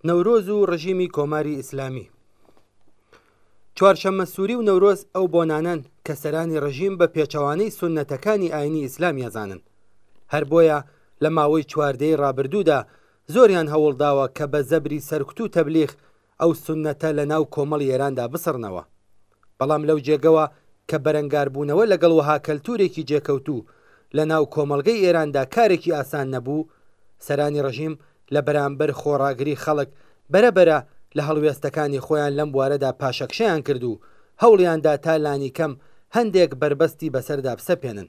نەورۆز و ڕژیمی کۆماری ئیسلامی. چوارشەممە سووری و نەورۆز ئەو بۆنانەن کە سەرانی ڕژیم بە پێچەوانەی سوننەتەکانی ئاینی ئیسلام ئەزانن. هەر بۆیە لە ماوەی چوار دەیەی ڕابردوودا زۆریان هەوڵ داوە کە بە زەبری سەرکوت و تەبلیغ ئەو سوننەتە لە ناو کۆمەڵی ئێراندا بسڕنەوە. بەڵام لەو جێگەوە کە بەرەنگاربوونەوە لەگەڵ وەها کەلتوورێکی جێکەوتوو لە ناو کۆمەڵگەی ئێراندا کارێکی ئاسان نەبوو، سەرانی ڕژیم لە بەرامبەر خۆڕاگری خەڵک بەرە بەرە لە هەڵوێستەکانی خۆیان لەم بوارەدا پاشەکشەیان کرد و هەوڵیان دا تا لانیکەم هەندێک بەربەستی بەسەردا بسەپێنن.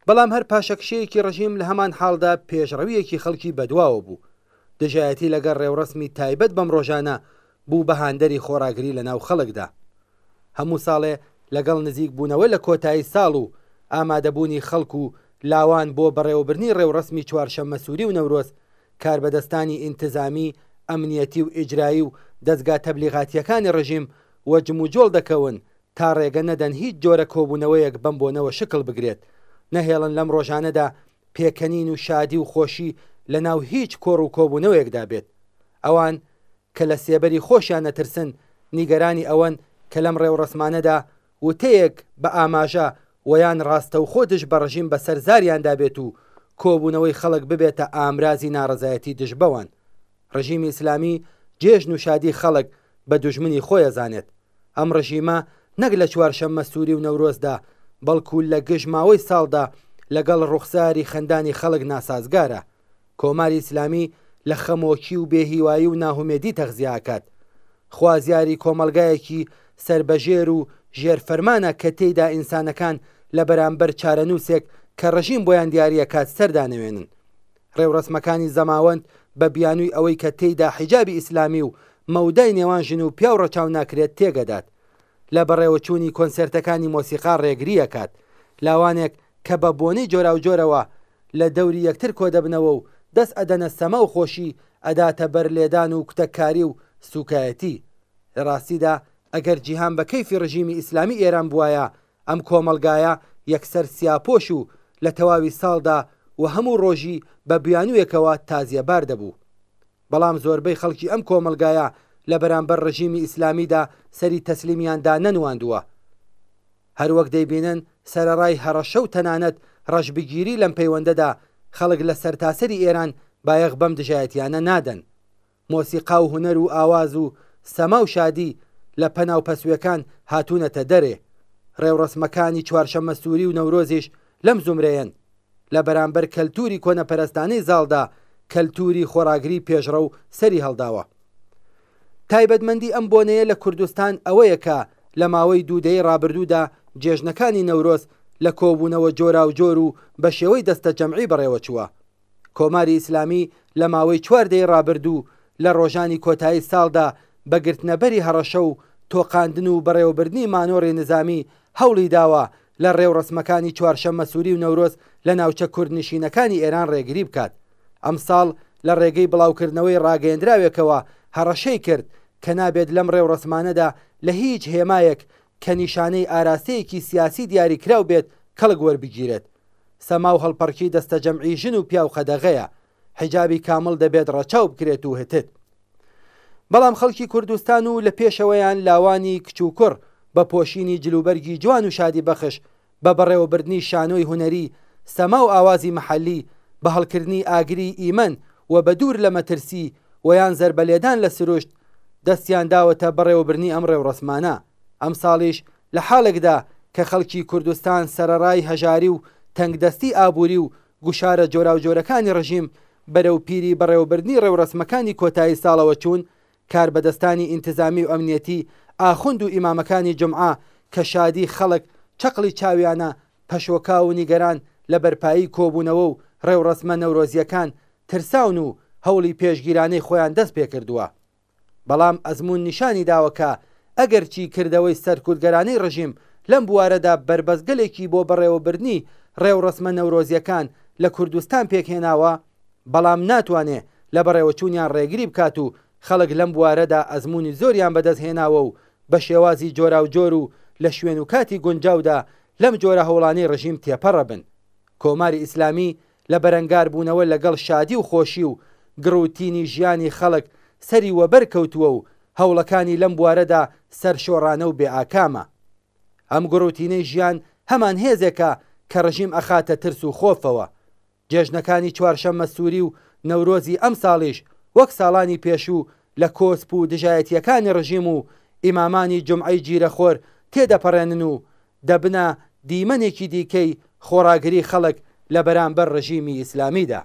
بەڵام هەر پاشەکشەیەکی ڕژیم لە هەمان حاڵدا پێشڕەوییەکی خەڵکی بەدواوە بوو. دژایەتی لەگەڵ ڕێوڕەسمی تایبەت بەم ڕۆژانە بوو بە هاندەری خۆڕاگری لە ناو خەڵکدا. هەموو ساڵێ لەگەڵ نزیک بوونەوە لە کۆتایی ساڵ و ئامادەبوونی خەڵک و لاوان بۆ بەڕێوەبردنی ڕێوڕەسمی چوارشەممەسووری و نەورۆز، کاربەدەستانی ئینتزامی، ئەمنیەتی و ئیجرایی و دەزگا تەبلیغاتییەکانی ڕژیم وە جموجۆڵ دەکەون تا ڕێگە نەدەن هیچ جۆرە کۆبوونەوەیەک بەم بۆنەوە شکڵ بگرێت، نەهێڵن لەم ڕۆژانەدا پێکەنین و شادی و خۆشی لە ناو هیچ کۆڕ و کۆبوونەوەیەکدا بێت. ئەوان کە لە سێبەری خۆشیان ئەترسن، نیگەرانی ئەوەن کە لەم ڕێوڕەسمانەدا وتەیەک بە ئاماژە وە یان ڕاستەوخۆ دژ بە ڕژیم بە سەر زاریاندا بێت و کۆبوونەوەی خەڵک ببێتە ئامرازی ناڕەزایەتی دژ بەوان. ڕژیمی ئیسلامی جێژن و شادی خەڵک بە دوژمنی خۆی ئەزانێت. ئەم ڕژیمە نەک لە چوارشەممە سووری و نەورۆزدا، بەڵکوو لە گشت ماوەی ساڵدا لەگەڵ ڕوخساری خەندانی خەڵک ناسازگارە. کۆماری ئیسلامی لە خەمۆکی و بێهیوایی و ناهومێدی تەغزیە ئەکات. خوازیاری کۆمەڵگایەکی سەربەژێر و ژێر فەرمانە کە تێیدا ئینسانەکان لە بەرامبەر چارەنووسێک کە ڕژیم بۆیان دیاری ئەکات سەر دانەوێنن. ڕێوڕەسمەکانی زەماوەند بە بیانووی ئەوەی کە تێیدا حیجابی ئیسلامی و مەودای نێوان ژن و پیاو ڕەچاو ناکرێت تێگەدات. لە بەڕێوەچوونی کۆنسێرتەکانی مۆسیقا ڕێگری ئەکات. لاوانێک کە بە بۆنەی جۆراوجۆرەوە لە دەوری یەکتر کۆدەبنەوە و دەست ئەدەنە سەما و خۆشی ئەداتە بەر لێدان و کوتەککاری و سووکایەتی. لە ڕاستیدا ئەگەر جیهان بە کەیفی ڕژیمی ئیسلامی ئێران بوایە ئەم کۆمەڵگایە یەکسەر سیاپۆش و لە تەواوی ساڵدا و هەموو ڕۆژی بە بیانووێکەوە تازیەبار دەبوو. بەڵام زۆربەی خەڵکی ئەم کۆمەڵگایە لە بەرامبەر ڕژیمی ئیسلامیدا سەری تەسلیمیان دانەنواندووە. هەروەک دەیبینن سەرەڕای هەڕەشە و تەنانەت ڕەشبگیری لەم پەیوەندەدا خەڵک لە سەرتاسەری ئێران بایەخ بەم دژایەتیانە نادەن. مۆسیقا و هونەر و ئاواز و سەما و شادی لە پەنا و پەسوێکان هاتوونەتە دەرێ. ڕێوڕەسمەکانی چوارشەممەسووری و نەورۆزیش لەم زومرەیەن. لە بەرامبەر کەلتووری کۆنەپەرستانەی زاڵدا کەلتووری خۆڕاگری پێشڕەو سەری هەڵداوە. تایبەتمەندی ئەم بۆنەیە لە کوردستان ئەوەیە کە لە ماوەی دوو دەیەی ڕابردوودا جێژنەکانی نەورۆز لە کۆبوونەوە جۆراوجۆر و بە شێوەی دەستەجەمعی بەڕێوەچووە. کۆماری ئیسلامی لە ماوەی چوار دەیەی ڕابردوو لە ڕۆژانی کۆتایی ساڵدا بە گرتنەبەری هەڕەشە و تۆقاندن و بەڕێوەبردنی مانۆڕی نزامی هەوڵی داوە لە ڕێوڕەسمەکانی چوارشەممەسووری و نەورۆز لە ناوچە کوردنشینەکانی ئێران ڕێگری بکات. ئەمساڵ لە ڕێگەی بڵاوکردنەوەی ڕاگەیەندراوێکەوە هەڕەشەی کرد کە نابێت لەم ڕێوڕەسمانەدا لە هیچ هێمایەک کە نیشانەی ئاراستەیەکی سیاسی دیاریکراو بێت کەڵک وەربگیرێت. سەما و هەڵپەڕکی دەستەجەمعی ژن و پیاو قەدەغەیە، حیجابی کامڵ دەبێت ڕەچاو بکرێت و هتد. بەڵام خەڵکی کوردستان و لە پێشەوەیان لاوانی کچ و کوڕ بە پۆشینی جلوبەرگی جوان و شادی بەخش، بە بەڕێوەبردنی شانۆی هونەری، سەما و ئاوازی مەحەلی، بە هەڵکردنی ئاگری ئیمەن و بە دوور لە مەترسی و یان زەربەلێدان لە سروشت، دەستیان داوەتە بەڕێوەبرنی ئەم ڕێوڕەسمانە. ئەمساڵیش لە حاڵێکدا کە خەڵکی کوردستان سەرەڕای هەژاری و تەنگدەستی ئابووری و گوشارە جۆراوجۆرەکانی ڕژیم بەرەو پیری بەڕێوەبردنی ڕێوڕەسمەکانی کۆتایی ساڵەوە چوون، کاربەدەستانی ئینتزامی و ئەمنیەتی، ئاخوند و ئیمامەکانی جومعە کە شادی خەڵک چەقڵی چاویانە، پەشۆکاو و نیگەران لە بەرپایی کۆبوونەوە و ڕێوڕەسمە نەورۆزییەکان ترساون و هەوڵی پێشگیرانەی خۆیان دەست پێکردووە. بەڵام ئەزموون نیشانی داوە کە ئەگەرچی کردەوەی سەرکوتگەرانەی ڕژیم لەم بوارەدا بەربەستگەلێکی بۆ بەڕێوەبردنی ڕێوڕەسمە نەورۆزییەکان لە کوردستان پێکهێناوە، بەڵام ناتوانێ لە بەڕێوەچوونیان ڕێگری بکات و خەڵک لەم بوارەدا ئەزموونی زۆریان بەدەست هێناوە و بە شێوازی جۆراوجۆر و لە شوێن و کاتی گونجاودا لەم جۆرە هەوڵانەی ڕژیم تێپەڕەبن. کۆماری ئیسلامی لە بەرەنگاربوونەوە لەگەڵ شادی و خۆشی و گڕ و تینی ژیانی خەڵک سەری وەبەر کەوتووە و هەوڵەکانی لەم بوارەدا سەرشۆڕانە و بێ ئاکامە. ئەم گوڕوتینەی ژیان هەمان هێزێکە کە ڕژیم ئەخاتە ترس و خۆفەوە. جێژنەکانی چوارشەممە سووری و نەورۆزی ئەمساڵیش وەک ساڵانی پێشوو لە کۆسپ و دژایەتییەکانی ڕژیم و ئیمامانی جومعەی جیرەخۆر تێدەپەڕێنن و دەبنە دیمەنێکی دیکەی خۆڕاگری خەڵک لە بەرامبەر ڕژیمی ئیسلامیدا.